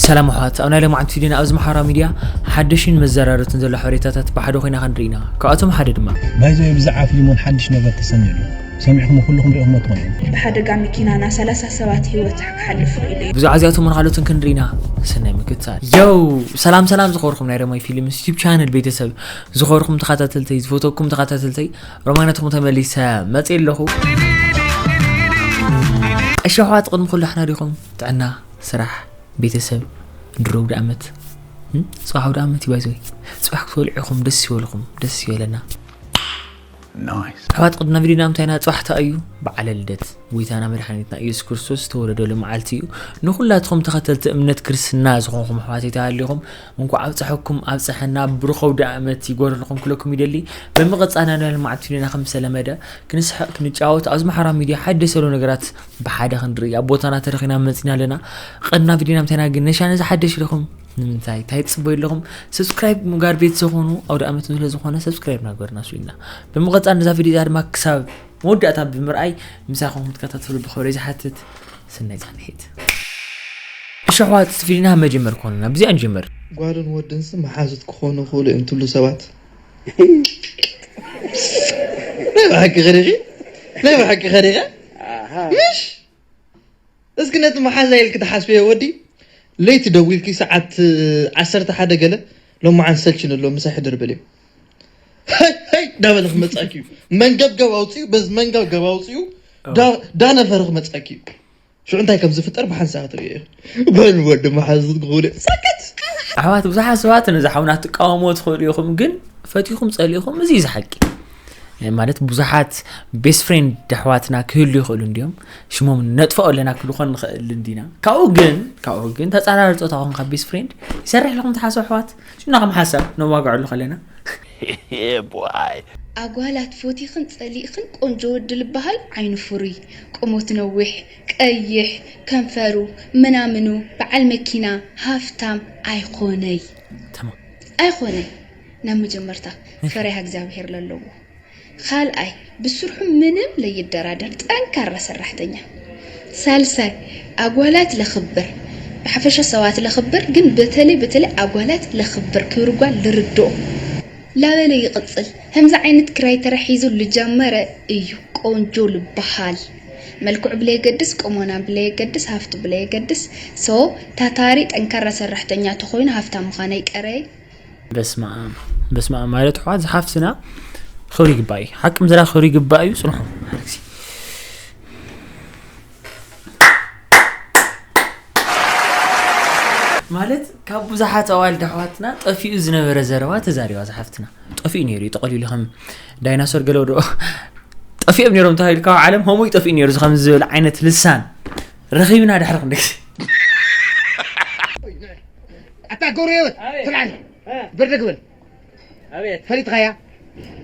ሰላም ኣሕዋት፣ ኣብ ናይ ሎማዓንቲ ቪድዮና ኣብዚ ማሕበራዊ ሚድያ ሓደሽን መዘራረብትን ዘሎ ሓበሬታታት ብሓደ ኮይና ክንርኢ ኢና። ካብኣቶም ሓደ ድማ ባይዘወይ ብዛዕባ ፊልሞን ሓድሽ ነገር ተሰሚዑ ድዩ? ሰሚዕኹም ኩልኹም ሪእኹሞ ትኾኑ እዮም። ብሓደጋ መኪና ና ሰላሳ ሰባት ህይወት ክሓልፍ ክኢሉ እዩ። ብዛዕባ እዚኣቶም ካልኦትን ክንርኢ ኢና። ሰናይ ምክትታል። ዮው! ሰላም ሰላም ዝኸበርኩም ናይ ረማይ ፊልምስ ዩቲዩብ ቻነል ቤተሰብ፣ ዝኸበርኩም ተኸታተልተይ፣ ዝፈተኩም ተኸታተልተይ፣ ሮማይ ናትኩም ተመሊሰ መፅእ ኣለኹ። እሺ ኣሕዋት፣ ቅድሚ ኩሉ ሓና ዲኹም? ጥዕና፣ ስራሕ፣ ቤተሰብ፣ ድሮ ኣውደ ኣመት። እም? ጽባሕ ኣውደ ኣመት እዩ ባይዘወይ። ጽባሕ ክትበልዑ ኢኹም ደስ ይበልኹም፣ ደስ ይበለና። ኣሕዋት፣ ቅድሚ ቪድዮና ምንታይ ኢና? ጽባሕ እንታይ እዩ? በዓለ ልደት ጎይታና መድሓኒትና ኢየሱስ ክርስቶስ ዝተወለደሉ መዓልቲ እዩ። ንኹላትኹም ተኸተልቲ እምነት ክርስትና ዝኾንኹም ኣሕዋተይ ተሃሊኹም እንኳዕ ኣብፀሐኩም ኣብፀሐና። ብሩኽ ኣውደ ኣመት ይጎርልኹም ክለኩም ይደሊ። ብምቕጻል ናይ ሎማዓንቲ ቪድዮና ከም ዝተለመደ ክንስሕቕ ክንጫወት ኣብዚ ማሕበራዊ ሚድያ ሓደሽ ዘሎ ነገራት ብሓደ ክንርኢ ኣብ ቦታና ተረኺና መፂና ኣለና። ቀድና ቪድዮና ምንታይ ኢና ግን ነሻነ ዝሓደሽ ኢለኹም ንምንታይ እንታይ ትፅበዩ ኣለኹም? ሰብስክራይብ ምግባር ቤተሰብ ኹኑ። ኣውደ ኣመት ስለ ዝኾነ ሰብስክራይብ ናገርና ስኢልና። ብምቕጻል ነዛ ቪድዮ እዛ ድማ ክሳብ መወዳእታ ብምርኣይ ምሳኹም ክትከታተሉ ብኽብሪ ዝሓትት። ሰናይ ጻንሒት። እሺ ኣሕዋት፣ ቪድዮና መጀመር ኮንና ብዚኣ ንጀምር። ጓልን ወድንስ መሓዙት ክኾኑ ይኽእሉ እዮም ትብሉ ሰባት። ናይ ብሓቂ ኸሪኺ? ናይ ብሓቂ ኸሪኸ? ምሽ? እስኪ ነቲ መሓዛ ኢልክ ትሓስብዮ ወዲ፣ ለይቲ ደዊልኪ ሰዓት ዓሰርተ ሓደ ገለ፣ ሎማዓንቲ ሰልችኒ ኣሎ፣ ምሳይ ሕደር በልዮ። ሀይ፣ ሀይ፣ እንዳበለ ክመጻኪ እዩ። መንገብገብ ኣውጺኡ፣ በዚ መንገብገብ ኣውጺኡ፣ ዳ-፣ ዳነፈረ ክመጻኪ እዩ። ሽዑ እንታይ ከም ዝፍጠር ብሓንሳእ ክትርእዮ ኢኺ። ጓል ወዲ መሓዙት ክኹሉ ሰክት! ኣሕዋት፣ ብዙሓት ሰባት ነዚ ሓውና ትቃወምዎ ትኽእሉ ኢኹም፣ ግን ፈቲኹም ጸሊእኹም፣ እዚ እዩ ዝሓቂ። ማለት ብዙሓት ቤስት ፍሬንድ ኣሕዋትና ክህሉ ይኽእሉ እንድዮም፣ ሽሞም ነጥፍኦ ኣለና ክብሉ ኾን ንኽእል እንዲና። ካብኡ ግን፣ ካብኡ ግን ተጻራሪ ጾታ ኾንካ ቤስት ፍሬንድ ይሰርሕ ኢልኹም ትሓስቡ ኣሕዋት? ሽና ከም ሓሳብ ነዋግዐሉ ከለና። ኣጓላት ፎቲኽን ጸሊእኽን ቆንጆ ወዲ ልበሃል ዓይኑ ፍሩይ፣ ቁመቱ ነዊሕ፣ ቀይሕ፣ ከንፈሩ፣ ምናምኑ፣ በዓል መኪና፣ ሃፍታም ኣይኾነይ። ተማም። ኣይኾነይ። ናብ መጀመርታ ፈሪሃ እግዚኣብሄር ለለዎ። ካልኣይ ብስርሑ ምንም ለይደራደር ጠንካራ ሰራሕተኛ። ሳልሳይ ኣጓላት ለኽብር፣ ብሓፈሻ ሰባት ለኽብር፣ ግን በተለይ በተለይ ኣጓላት ለኽብር፣ ክብሪ ጓል ልርድኦ። ላበለ ይቕጽል። ከምዚ ዓይነት ክራይተርያ ሒዙ ልጀመረ እዩ ቆንጆ ልበሃል። መልክዑ ብለየገድስ፣ ቁመና ብለየገድስ፣ ሃፍቱ ብለየገድስ። ሶ ታታሪ ጠንካራ ሰራሕተኛ ተኾይኑ ሃፍታም ምዃነይ ቀረይ። በስመኣም፣ በስመኣም ማለት ኣሕዋት ዝሓፍትና ክብሪ ይግባእ እዩ። ሓቂ ምዝራብ ክብሪ ይግባእ እዩ። ጽንሑ። ሓደ ግዜ። ማለት ካብ ብዙሓት ኣዋልድ ኣሕዋትና ጠፊኡ ዝነበረ ዘረባ ተዛሪባ ዝሓፍትና። ጠፊኡ ነይሩ እዩ፣ ጠቐሊሉ ከም ዳይናሶር ገለ ወዶ ጠፊኦም ነይሮም ተባሂሉ ካብ ዓለም ሆሞይ ጠፊኡ ነይሩ፣ እዚ ከም ዝብል ዓይነት ልሳን ረኺብና ድሕሪ ክንደይ ግዜ። ኣታ ገብረ ህይወት፣ ኣቤት። ትልዓል። እ። ብርድ ክብል። ኣቤት። ፈሊጥካያ?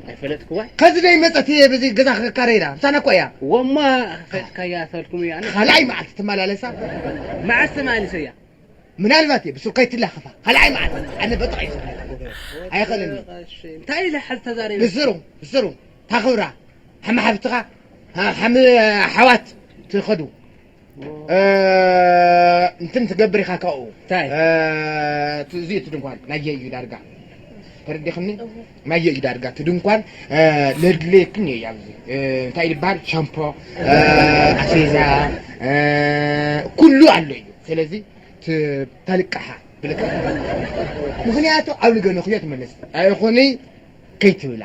ኣይፈለጥክዋይ። ከዚ ደይ መጸት እየ በዚ ገዛ ክካረ ኢላ። ምሳና እኮ እያ። ወማ ፈሊጥካያ ተልኩም እያ። ኣነ ካልኣይ መዓልቲ ትመላለሳ። መዓስ ተመላሊሰያ? ምናልባት እየ ብስልከይ ትላኸፋ። ካልኣይ መዓልቲ። ኣነ በጥቕ እየ ዝብለካ ገብረ ህይወት። ኣይኸለኒ። እሺ። እንታይ ኢለ ሕዚ ተዛሪበ? ብስሩ፣ ብስሩ። ታኽብራ። ሓሚ ሓፍትኻ፣ ሓ-፣ ሓሚ ኣሕዋት ትኸዱ። እ፣ እንትን ትገብር ኢኻ ካብኡ። እንታይ? እ፣ እቲ፣ እዚ እቲ ድንኳን ናየ እዩ ዳርጋ። ተረዲኽኒ? እሁ። ናየ እዩ ዳርጋ። እቲ ድንኳን፣ እ፣ ለድልየክን እየ ኣብዚ። እ፣ እንታይ ይበሃል? ሻምፖ፣ እ፣ ኣስቤዛ፣ እ፣ ኩሉ ኣሎ እዩ። ስለዚ ት-፣ ተልቅሓ ብልካ። ምኽንያቱ ኣብ ልገነኽዮ ትመለስ። ኣይኹኒ ከይትብላ።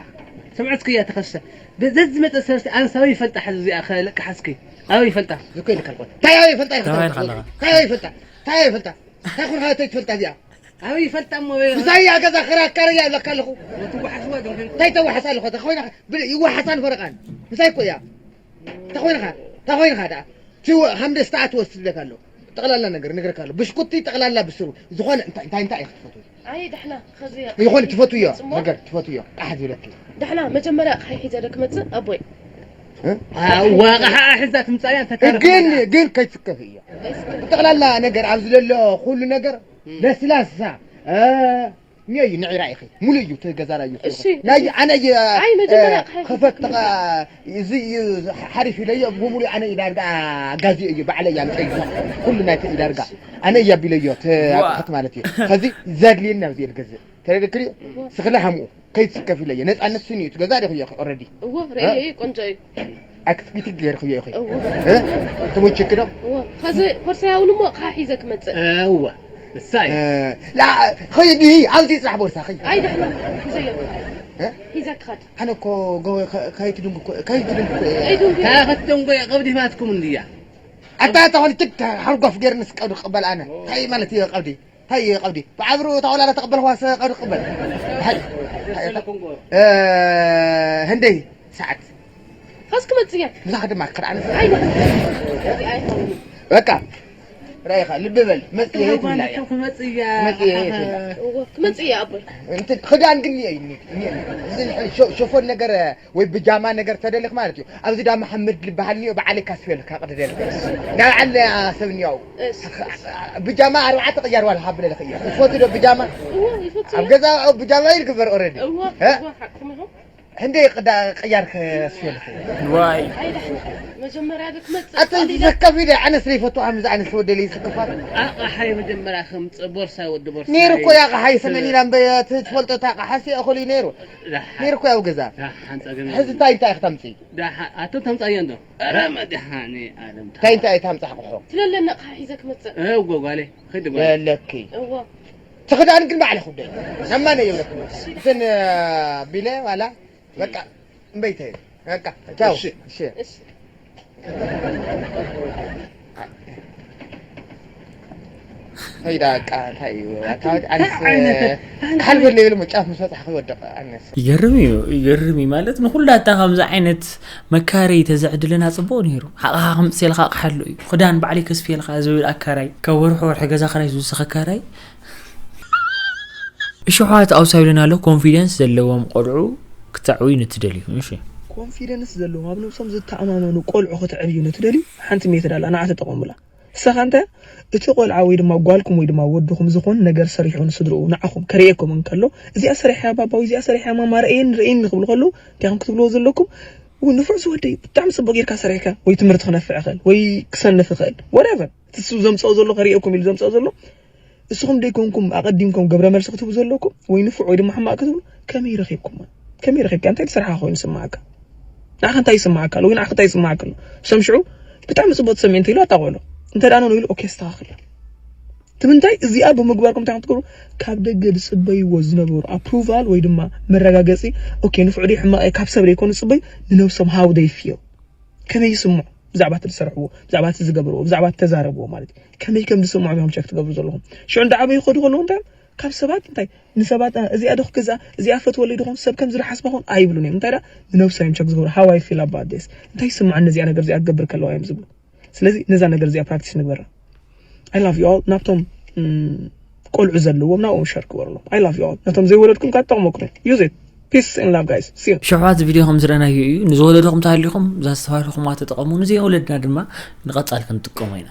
ስምዑ እስኪ እያ ተኸሰ። ደ-፣ ዘዝመጸ ሰለስተ ኣንስ ኣበይ ይፈልጣ ሕዚ እዚኣ ከለቅሓ እስኪ? ኣበይ ይፈልጣ? ዝኮ ይልካ ልኮ። እንታይ ኣበይ ይፈልጣ ይፈልጣ? ተባሂልካ ኣለኻ። እንታይ ኣበይ ይፈልጣ? እንታይ ኣበይ ይፈልጣ? እንታይ ኩንካ ተይ ትፈልጣ እዚኣ? ኣበይ ይፈልጣ እሞ ወይ? ምሳይ እያ ገዛ ክራካረ እያ ብለካ ኣለኹ። ትወሓስዋ ዶ እንታይ? እንታይ ተዋሓሳ ኣለኹ? ተኾይና ብል-፣ ይዋሓሳን ፈረቃን። ምሳይ እኮ እያ። ተኾይንኻ፣ ተኾይንኻ ደኣ። ትወ-፣ ሃምደ ስታዓት ወስድ ለካ ኣሎ። ጠቕላላ ነገር ነግረካ ኣሎ። ብሽኩቲ ጠቕላላ ብስሩ። ዝኾነ እንታይ፣ እንታይ፣ እንታይ ኢኻ ትፈትዎ? ኣይ፣ ዳሕና፣ ኸዚ ይኾን ትፈትውዮ? ጽምዋ? ነገር ትፈትውዮ? ቃሕ ዝብለኪ። ዳሕና፣ መጀመርያ ኣቕሓ ሒዘ ዶ ክመጽእ፣ ኣቦይ? እ? ኣዋ፣ ኣቕሓ ሒዛ ትምጻእ እያ፣ እንተ ተረፈ ግን፣ ነገር። ግን ከይትስከፊ እያ። ጠቕላላ ነገር ኣብዚ ዘሎ ኩሉ ነገር እም። ለስላሳ፣ እ፣ እዩ ንዒራ ኢኺ ሙሉ እዩ እቲ ገዛና እዩ። እሺ፣ ናይ እሺ። ኣነ እየ ኣይ፣ መጀመርያ እ፣ ክሓይሽ ከፈት ይፈልግ። እዚ እዩ ሓሪፍ ኢለዮ ብሙሉ ኣነ ኢዳርጋ ኣጋዚ እዩ ባዕለ እያ ምጠይዛ ኩሉ ናይ ኢዳርጋ ኣነ እያ ቢለዮ ተክት ማለት እዩ። ከዚ ዘድልየና ኣብዚ ልገዝእ ተረድክሪ ስኽለ ሃምኡ ከይትስከፍ ኢለየ ነፃነት ስኒ እዩ ትገዛ ዲኹ እየ ኦረዲ እዎ ርእየ እዩ ቆንጆ እዩ። ኣክስቢቲ ገይርኩ እየ እዎ ተሞችክ ዶ እዎ ከዚ ኮርሳያ እውን እሞ ካ ሒዘ ክመፅእ እወ እሳይ ላ ኸይዲ ኣብዚ ፅራሕ ቦርሳ ኸይ ኣይ ደሕና ሒዘዮ ሒዘ ክኸድ ኣነ እኮ ጎ- ከ- ከይትድንጉ እኮ- ከይትድንጉ እኮ እየ። ኣይዱንግ ካኸትደንጎ ቀብዲፋትኩም እንድያ ኣታ ተኾን ትክ ሓርጓፍ ገይር ንስ ቀብዲ ክቕበል ኣነ እንታይ ማለት እየ ቀብዲ እንታይ እየ ቀብዲ ብዓብሩ ታወላላ ተቐበል ዋሰ ቀብዲ ክቕበል እንታይ ዘለኩም ጎ እ፣ ህንደይ ሰዓት ኸስ ክመፅእ እየ ምሳኻ ድማ ክኽድ ኣነ ኣይ ደሕና ኣይኸውን በቃ ራይኻ ልቢ በል መፅየ የትብላ እያ ክመፅያ መፅየ የትብላ እዎ ክመፅእ እየ ኣቦይ እንትን ክዳን ግን እየ እየ- እየ- እዚ ሸ- ሸፎን ነገር ወይ ብጃማ ነገር ተደልክ ማለት እዩ ኣብዚ ዳ መሓመድ ዝበሃል እኒኦ በዓለይ ካስፈልካ ቅደደልክ ናብ ዓለ ሰብ እኒያው እሺ ብጃማ ኣርባዕተ ቅያር ዋላ ሃብለልክ እየ ትፈቱ ዶ ብጃማ እዎ ይፈቱ ኣብ ገዛ ብጃማ ይግበር ኦረዲ እዎ እ? እዎ ሓቅኹም ኢኹም ህንደ ቅያር ክስፈልክ ዋይ ኣይ ደሕና መጀመርያ ዶ ክመፅእ ኣተ ዘከፊደ ኣነስ ዘይፈቱ ኣምዚ ኣነስ ወደለይ ዝስክፋት ኣቕሓይ መጀመርያ ከምፅእ ቦርሳ ወዲ ቦርሳ ነይሩ እኮ ያ ቕሓይ ሰመን ኢላ እምበ ትፈልጦ እታ ቕሓሲ እኹል እዩ ነይሩ ነይሩ እኮ ያው ገዛ ሓንፀገም ሕዚ እንታይ እንታይ ክተምፅእ ኣቶ ተምፃዮ እንዶ ረ መድሓኒ ኣለም እንታይ እንታይ ታምፃሕ ቕሖ ትለለና ቕሓ ሒዘ ክመፅእ እወ ጓሌ ኸዲ ጓሌ ለለኪ እዎ ትኽዳን ግን ባዕለ ክብደ ናማነ የብለኩም እትን ቢለ ዋላ በቃ እምበይተ በቃ ቻው እሺ። እሺ እሺ ኸይዳ በቃ እንታይ እዩ ኣታወድ ኣንስ ሓልበለ ይብል መጫፍ ምስ በፅሓ ክወደቕ ኣነስ ይገርም እዩ ይገርም እዩ ማለት ንኩላታ ከምዚ ዓይነት መካሪ ተዘዕድልና ፅቡቅ ነይሩ ሓቕኻ ከምፅልካ ኣቕሓሉ እዩ ክዳን ባዕለይ ከስፍየልካ ዝብል ኣካራይ ካብ ወርሒ ወርሒ ገዛ ክራይ ዝውስኽ ኣካራይ እሽሕዋት ኣውሳቢልና ኣሎ ኮንፊደንስ ዘለዎም ቆልዑ ክተዕውዩ ንትደልዩ እሺ ኮንፊደንስ ዘለዎም ኣብ ነብሶም ዝተኣማመኑ ቆልዑ ክትዕብዩ ንትደልዩ ሓንቲ ሜተድ ኣላ ንዓ ተጠቐሙላ። ንሳኻ እንታይ እቲ ቆልዓ ወይ ድማ ጓልኩም ወይ ድማ ወድኹም ዝኾነ ነገር ሰሪሑ ንስድርኡ ንዓኹም ከርእየኩም እንከሎ እዚኣ ሰሪሐያ ባባ ወይ እዚኣ ሰሪሐያ ማማ ርእየኒ ርእየኒ ክብሉ ከለዉ እንታይ ኢኹም ክትብልዎ ዘለኩም? ውይ ንፉዕ ዝወደይ ብጣዕሚ ፅቡቅ ጌርካ ሰሪሕካ ወይ ትምህርቲ ክነፍዕ ይኽእል ወይ ክሰንፍ ይኽእል whatever እቲ ንሱ ዘምፅኦ ዘሎ ከርእየኩም ኢሉ ዘምፅኦ ዘሎ እስኹም ደይኮንኩም ኣቐዲምኩም ግብረ መልሲ ክትህቡ ዘለኩም ወይ ንፉዕ ወይ ድማ ሕማቕ ክትብሉ ከመይ ረኺብኩማ ከመይ ረኺብካ እንታይ ዝሰርሓ ኮይኑ ስማዓካ ንዓኻ እንታይ ይስማዓካ ኣሎ ወይ ንዓኻ እንታይ ይስማዓካ ኣሎ ሰምሽዑ ብጣዕሚ ጽቡቅ ትሰምዒ እንተኢሉ ኣጣቆሎ እንተ ደኣ ኖ ኢሉ ኦኬ ኣስተኻኽል ትምንታይ እዚኣ ብምግባርኩም እንታይ ክትገብሩ ካብ ደገ ዝጽበይዎ ዝነበሩ ኣፕሩቫል ወይ ድማ መረጋገጺ ኦኬ ንፉዕ ድዩ ሕማቕ ካብ ሰብ ደይኮኑ ዝጽበዩ ንነብሶም how they feel ከመይ ይስምዑ ብዛዕባ እቲ ዝሰርሕዎ ብዛዕባ እቲ ዝገብርዎ ብዛዕባ እቲ ተዛረብዎ ማለት እዩ ከመይ ከም ዝስምዖም እዮም ቸክ ትገብሩ ዘለኹም ሽዑ እንዳዓበዩ ይኸዱ ከለዉ እንታይ እዮም ካብ ሰባት እንታይ ንሰባት እዚኣ ዶ ክገዝኣ እዚኣ ፈትወለይ ዶ ሰብ ከምዚ ዶ ሓስባ ኾን ኣይብሉን እዮም እንታይ ደኣ ንነብሶም እዮም ቸክ ዝገብሩ how I feel about this እንታይ ይስምዓኒ እዚኣ ነገር እዚኣ ክገብር ከለዋ እዮም ዝብሉ ስለዚ ነዛ ነገር እዚኣ ፕራክቲስ ንግበራ I love you all ናብቶም ቆልዑ ዘለዎም ናብኦም ሸር ክበርሎም I love you all ነቶም ዘይወለድኩም ካብ ጠቕመኩም use it peace and love guys see you ሽሕዋት ቪድዮ ከም ዝረኣናዮ እዩ ንዝወለድኹም ተሃሊኹም እዛ ዝተባህልኹማ ተጠቐሙ ንዘይወለድና ድማ ንቐጻል ክንጥቀሞ ኢና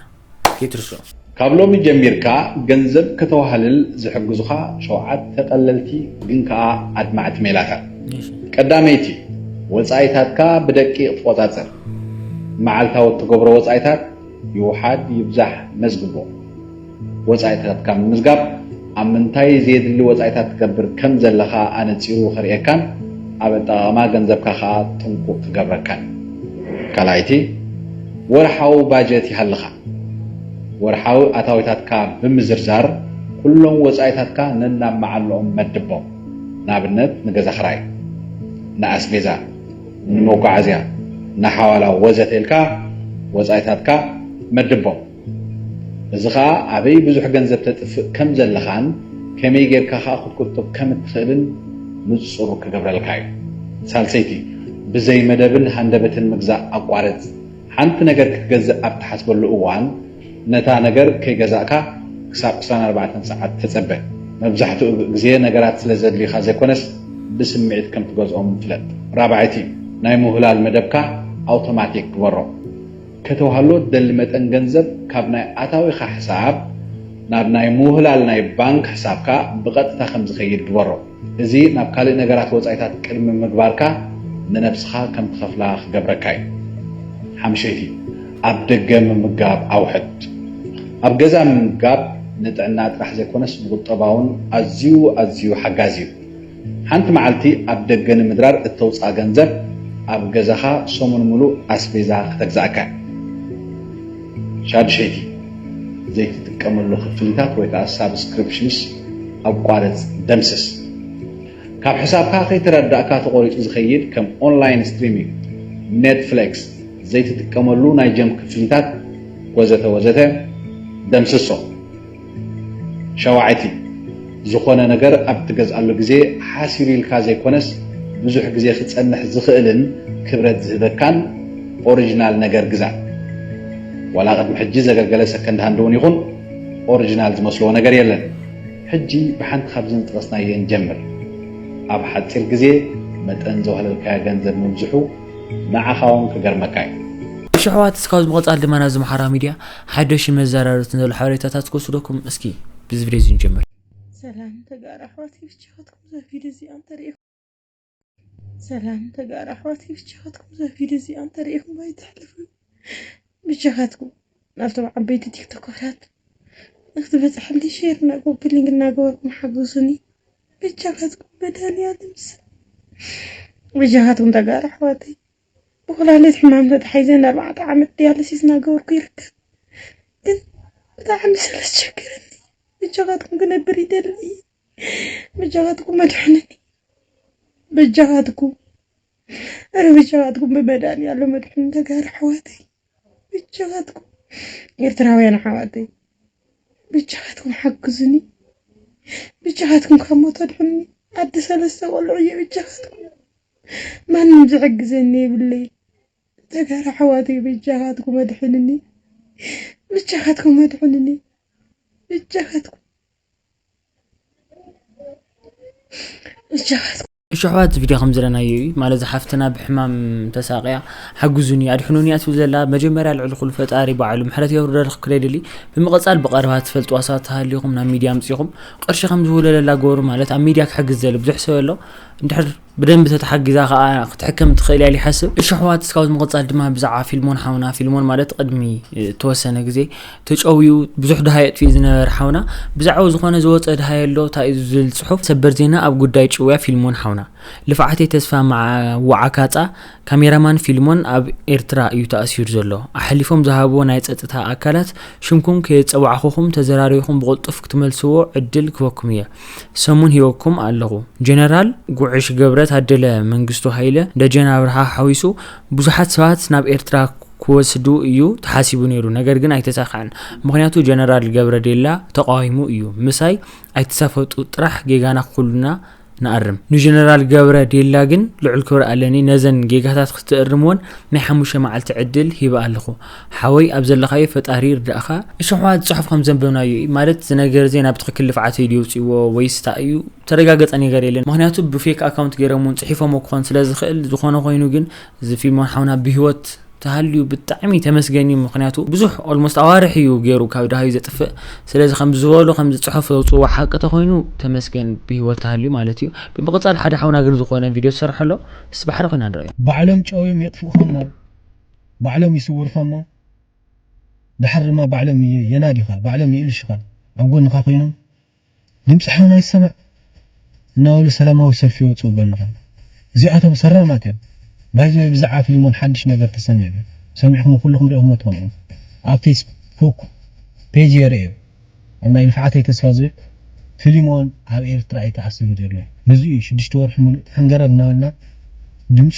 ከይትርስዑ ካብ ሎሚ ጀሚርካ ገንዘብ ከተዋህልል ዝሕግዙኻ ሸውዓተ ቀለልቲ ግን ከኣ ኣድማዕቲ ሜላታት። ቀዳመይቲ፣ ወጻኢታትካ ብደቂቕ ትቖጻጸር። መዓልታዊ እትገብሮ ወጻኢታት ይውሓድ ይብዛሕ መዝግቦ። ወጻኢታትካ ምምዝጋብ፣ ኣብ ምንታይ ዘየድሊ ወጻኢታት ትገብር ከም ዘለኻ ኣነጺሩ ከርእየካን ኣብ ኣጠቓቕማ ገንዘብካ ከኣ ጥንቁቕ ክገብረካን። ካልኣይቲ፣ ወርሓዊ ባጀት ይሃልኻ። ወርሓዊ ኣታዊታትካ ብምዝርዛር፣ ኩሎም ወጻኢታትካ ነናብ መዓልኦም መድቦም። ንኣብነት፣ ንገዛ ክራይ፣ ንኣስቤዛ፣ ንመጓዓዝያ፣ ንሓዋላ ወዘተ ኢልካ ወጻኢታትካ መድቦም። እዚ ኸኣ ኣበይ ብዙሕ ገንዘብ ተጥፍእ ከም ዘለኻን ከመይ ጌርካ ኸኣ ክትቁጥብ ከም እትኽእልን ንጹር ክገብረልካ እዩ። ሳልሰይቲ፣ ብዘይ መደብን ሃንደበትን ምግዛእ ኣቋርጽ። ሓንቲ ነገር ክትገዝእ ኣብ ትሓስበሉ እዋን፣ ነታ ነገር ከይገዛእካ ክሳብ ዕስራን ኣርባዕተን ሰዓት ተጸበ። መብዛሕትኡ ግዜ ነገራት ስለ ዘድልዩኻ ዘይኮነስ፣ ብስምዒት ከም ትገዝኦም ፍለጥ። ራብዓይቲ፣ ናይ ምውህላል መደብካ ኣውቶማቲክ ግበሮ። ከተውሃሎ እትደሊ መጠን ገንዘብ ካብ ናይ ኣታዊኻ ሕሳብ ናብ ናይ ምውህላል ናይ ባንክ ሕሳብካ ብቐጥታ ከም ዝኸይድ ግበሮ። እዚ ናብ ካልእ ነገራት ወጻኢታት ቅድሚ ምግባርካ ንነብስኻ ከም ትኸፍላ ክገብረካ እዩ። ሓምሸይቲ፣ ኣብ ደገ ምምጋብ ኣውሕድ። ኣብ ገዛ ምምጋብ ንጥዕና ጥራሕ ዘይኮነስ ንቁጠባ እውን ኣዝዩ ኣዝዩ ሓጋዚ እዩ። ሓንቲ መዓልቲ ኣብ ደገ ንምድራር እተውፅኣ ገንዘብ ኣብ ገዛኻ ሰሙን ሙሉእ ኣስቤዛ ከተግዝኣካ። ሻድሸይቲ፣ ዘይትጥቀመሉ ክፍሊታት ወይ ከዓ ሳብስክሪፕሽንስ ኣቋርፅ፣ ደምስስ። ካብ ሕሳብካ ከይተረዳእካ ተቆሪፁ ዝኸይድ ከም ኦንላይን ስትሪሚንግ፣ ኔትፍሊክስ፣ ዘይትጥቀመሉ ናይ ጀም ክፍሊታት ወዘተ ወዘተ ደምስሶ። ሸዋዕቲ፣ ዝኾነ ነገር ኣብ ትገዝኣሉ ግዜ ሓሲሩ ኢልካ ዘይኮነስ ብዙሕ ግዜ ክጸንሕ ዝኽእልን ክብረት ዝህበካን ኦሪጅናል ነገር ግዛእ። ዋላ ቅድሚ ሕጂ ዘገልገለ ሰከንድ ሃንድ እውን ይኹን ኦሪጅናል ዝመስልዎ ነገር የለን። ሕጂ ብሓንቲ ካብዚ ዝጠቐስናዮ ንጀምር። ኣብ ሓጺር ግዜ መጠን ዘውሃለልካዮ ገንዘብ ምብዝሑ ንዓኻ እውን ክገርመካ እዩ። እሺ ኣሕዋት፣ እስካብ ዝምቕጻል ድማ ናብዚ ማሕበራዊ ሚድያ ሓደሽን መዘራረብትን ዘሎ ሓበሬታታት ክወስደኩም። እስኪ ብዚ ቪድዮ እዚ ንጀምር። ሰላም ተጋሩ ኣሕዋተይ፣ ብቻኻትኩም እዛ ቪድዮ እዚኣ እንተሪኢኹም፣ ሰላም ተጋሩ ኣሕዋተይ፣ ብቻኻትኩም እዛ ቪድዮ እዚኣ እንተሪኢኹም ኣይትሕለፉ። ብቻኻትኩም ናብቶም ዓበይቲ ቲክቶከራት ንክትበፅሐልኒ ሼር እና ኮፒ ሊንክ እናገበርኩም ሓግዙኒ። ብቻኻትኩም መድሃኒኣለም ስም። ብቻኻትኩም ተጋሩ ኣሕዋተይ፣ ብኩላሊት ሕማም ተታሒዘ ንኣርባዕተ ዓመት ዲያሊሲስ እናገበርኩ ይርከብ። ግን ብጣዕሚ ስለ ዝቸገረኒ ብቻኻትኩም ክነብር ይደሊ። ብቻኻትኩም ኣድሕኑኒ። ብቻኻትኩም፣ ኣረ ብቻኻትኩም ብመድሃኒኣለም ኣድሕኑኒ ተጋሩ ኣሕዋተይ። ብቻኻትኩም ኤርትራውያን ኣሕዋተይ፣ ብቻኻትኩም ሓግዙኒ። ብቻኻትኩም ካብ ሞት ኣድሕኑኒ። ኣደ ሰለስተ ቆልዑ እየ። ብቻኻትኩም፣ ማንም ዝሕግዘኒ የብለይ። ተጋሩ ኣሕዋተይ፣ ብቻኻትኩም ኣድሕኑኒ። ብቻኻትኩም ኣድሕኑኒ። ብቻኻትኩም፣ ብቻኻትኩም። እሺ ኣሕዋት፣ እዚ ቪድዮ ከም ዝረኣናዮ እዩ። ማለት፣ እዛ ሓፍትና ብሕማም ተሳቕያ፣ ሓግዙኒ፣ ኣድሕኑኒ እያ ትብል ዘላ። መጀመርያ ልዕሊ ኩሉ ፈጣሪ ባዕሉ ምሕረት የውርደልኪ ክደሊ። ብምቕጻል ብቐረባ ትፈልጥዋ ሰባት ተሃሊኹም ናብ ሚድያ ኣምጺኹም ቅርሺ ከም ዝውለለላ ገበሩ። ማለት፣ ኣብ ሚድያ ክሕግዝ ዝደሊ ብዙሕ ሰብ ኣሎ። እንድሕር ብደንቢ ተተሓጊዛ ከኣ ክትሕከም ትኽእል እያ ኢለ ይሓስብ። እሺ ኣሕዋት፣ እስካብ ዝምቕጻል ድማ ብዛዕባ ፊልሞን ሓውና፣ ፊልሞን ማለት ቅድሚ፣ እ፣ እተወሰነ ግዜ ተጨውዩ ብዙሕ ድሃይ ኣጥፊኡ ዝነበረ ሓውና፣ ብዛዕባ ዝኾነ ዝወጸ ድሃይ ኣሎ፣ እንታይ እዩ ዝብል ጽሑፍ፣ ሰበር ዜና ኣብ ጉዳይ ጭውያ ፊልሞን ሓውና። ልፍዓተይ ተስፋ መዓ-፣ ወዓካጻ፣ ካሜራማን ፊልሞን ኣብ ኤርትራ እዩ ተኣሲሩ ዘሎ። ኣሕሊፎም ዝሃብዎ ናይ ጸጥታ ኣካላት ሽምኩም ከየጸዋዕኹኹም ተዘራሪብኹም ብቕልጡፍ ክትመልስዎ ዕድል ክበኩም እየ። ሰሙን ሂበኩም ኣለኹ። ጀነራል ጉዕሽ ገብረ፣ ታደለ መንግስቱ ሃይለ፣ ደጀን ኣብርሃ ሓዊሱ ብዙሓት ሰባት ናብ ኤርትራ ክወስዱ እዩ ተሓሲቡ ነይሩ፣ ነገር ግን ኣይተሳኽዐን። ምኽንያቱ ጀነራል ገብረ ዴላ ተቃዊሙ እዩ። ምሳይ ኣይትሳፈጡ ጥራሕ፣ ጌጋና ኩልና ንኣርም። ንጀነራል ገብረ ዴላ ግን ልዑል ክብሪ ኣለኒ። ነዘን ጌጋታት ክትእርምወን ናይ ሓሙሽተ መዓልቲ ዕድል ሂበ ኣለኹ። ሓወይ ኣብ ዘለኻዮ ፈጣሪ ይርዳእኻ። እሺ ኣሕዋት፣ ጽሑፍ ከም ዘንበብናዮ እዩ። ማለት፣ እዚ ነገር እዚ ናብ ትኽክል ልፍዓት እዩ ድዩ ውጽእዎ ወይስ እንታይ እዩ? ተረጋገጸ ነገር የለን። ምኽንያቱ ብፌክ ኣካውንት ገይሮም እውን ጽሒፎም ክኾን ስለ ዝኽእል፣ ዝኾነ ኮይኑ ግን እዚ ፊልሞን ሓውና ብህይወት ተሃልዩ ብጣዕሚ ተመስገን እዩ። ምኽንያቱ ብዙሕ ኦልሞስት ኣዋርሕ እዩ ገይሩ ካብ ደሃዩ ዘጥፍእ። ስለዚ ከምዚ ዝበሎ ከምዚ ጽሑፍ ዘውጽእዎ ሓቂ ተኾይኑ ተመስገን ብህይወት ተሃልዩ ማለት እዩ። ብምቕጻል ሓደ ሓውና ግን ዝኾነ ቪድዮ ዝሰርሐ ኣሎ። እስቲ ብሓደ ኮይና ንርእዮ። ባዕሎም ጨውዮም የጥፍኡኻ እሞ፣ ባዕሎም ይስውሩኻ እሞ፣ ድሓር ድማ ባዕሎም የ-፣ የናድዩኻ፣ ባዕሎም ይእልሹኻ፣ ኣብ ጎንኻ ኮይኖም ድምፂ ሓውና ይሰማዕ እናበሉ ሰላማዊ ሰልፊ ይወፅኡ በልኻ። እዚኣቶም ሰራማት እዮም። ባይዘ ብዛዕባ ፊልሞን ሓድሽ ነገር ተሰሚዑ። ሰሚዕኹም ኩልኹም ሪእኹም ትኾኑ። ኣብ ፌስቡክ ፔጅ የርእዩ። ኣብ ናይ ልፍዓተይ ተስፋ ዝብል ፊልሞን ኣብ ኤርትራ እዩ ተኣሲሩ ዘሎ። ብዙ እዩ ሽዱሽተ ወርሒ ሙሉእ ተሓንገረ እናበልና ድምፁ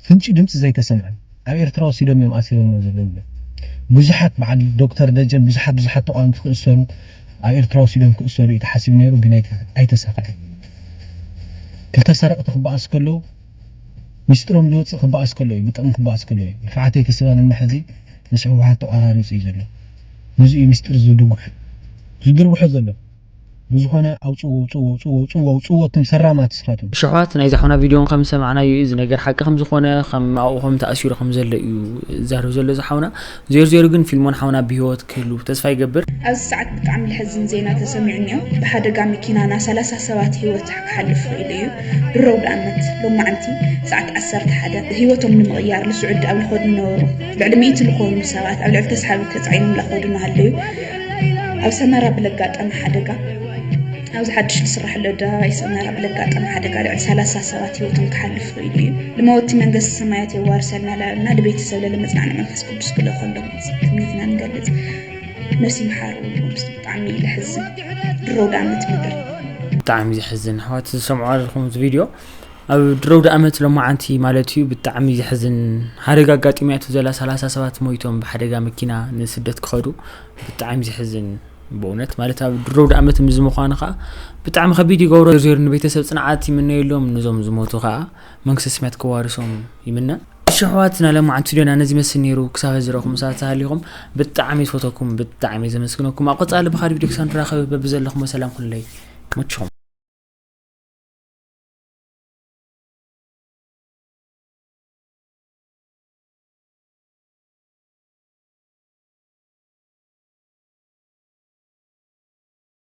ፍንጪ ድምፂ ዘይተሰምዐ። ኣብ ኤርትራ ወሲዶም እዮም ኣሲሮም ዘለዉ። ብዙሓት በዓል ዶክተር ደጀን ብዙሓት ብዙሓት ተቃወምቲ ክእሰሩ ኣብ ኤርትራ ወሲዶም ክእሰሩ እዩ ተሓሲቡ ነይሩ፣ ግን ኣይተ-፣ ኣይተሳኽዐን። ክልተ ሰረቕቲ ክበኣሱ ከለዉ፣ ሚስጥሮም ዝወፅእ ክበኣስ ከሎ እዩ፣ ብጥቕሚ ክበኣስ ከሎ እዩ። ልፍዓተይ ተስፋ ንሕዚ ምስ ህወሓት ተቋራሪፁ እዩ ዘሎ። ነዚ እዩ ሚስጥር ዝድጉሕ፣ ዝድርብሖ ዘሎ። ብዝኾነ ኣውፅዎ ኣውፅዎ ኣውፅዎ ኣውፅዎ ኣውፅዎ፣ እቶም ሰራማት ንስኻትኩም። ሽሕዋት ናይዚ ሓውና ቪድዮን ከም ሰማዕናዮ እዩ፣ እዚ ነገር ሓቂ ከም ዝኾነ፣ ከም ኣብኡ ከም ተኣሲሩ ከም ዘሎ እዩ ዝዛረብ ዘሎ እዚ ሓውና። ዜሩ ዜሩ ግን ፊልሞን ሓውና ብህይወት ክህሉ ተስፋ ይገብር። ኣብዚ ሰዓት ብጣዕሚ ለሕዝን ዜና ተሰሚዑ እኒኦ። ብሓደጋ መኪናና ሰላሳ ሰባት ህይወት ክሓልፍ ክኢሉ እዩ። ድሮ ኣውደ ኣመት ሎማዓንቲ ሰዓት ዓሰርተ ሓደ ህይወቶም ንምቕያር ልስዑዲ ኣብ ልኸዱ ነበሩ። ልዕሊ ሚእቲ ዝኾኑ ሰባት ኣብ ልዕሊ ተስሓቢ ተፃዒኖም ላኸዱ እናሃለዩ ኣብ ሰመራ ብለጋጠመ ሓደጋ፣ ኣብዚ ሓድሽ ዝስራሕ ኣሎ ኣደባባይ ሰመራ ብለጋጠመ ሓደጋ ልዕሊ ሰላሳ ሰባት ህይወቶም ክሓልፍ ክኢሉ እዩ። ልመወቲ መንግስቲ ሰማያት የዋርሰልና ላልና ልቤተሰብ ለለመጽናዕኒ መንፈስ ቅዱስ ክልእኸሎም ትምኒትና ንገልጽ። ነሲ መሓሩ። ብጣዕሚ ለሕዝን። ድሮ ዳመት ምድር። ብጣዕሚ ዘሕዝን ኣሕዋት ዝሰምዑ ኣለኹም እዚ ቪድዮ። ኣብ ድረው ደኣመት ሎማዓንቲ ማለት እዩ። ብጣዕሚ ዘሕዝን ሓደጋ ኣጋጢሙ እያ። እቲ ዘላ ሰላሳ ሰባት ሞይቶም ብሓደጋ መኪና ንስደት ክኸዱ። ብጣዕሚ ዘሕዝን ብእውነት። ማለት ኣብ ድረው ደኣመት ምስ ምዃኑ ከዓ ብጣዕሚ ከቢድ ይገብሮ። ዜሩ ንቤተሰብ ጽንዓት ይምነየሎም። ንዞም ዝሞቱ ከዓ መንግስተ ሰማያት ክዋርሶም ይምነ። እሺ ኣሕዋት፣ ናይ ሎማዓንቲ ቪድዮና ነዚ መስል ነይሩ። ክሳብ ዝረኹም ሰባት ተሃሊኹም ብጣዕሚ ዝፈተኩም፣ ብጣዕሚ ዘመስግነኩም። ኣብ ቀጻሊ ብኻልእ ቪድዮ ክሳብ ንራኸብ በብዘለኹም ሰላም ኩለይ። መችኹም።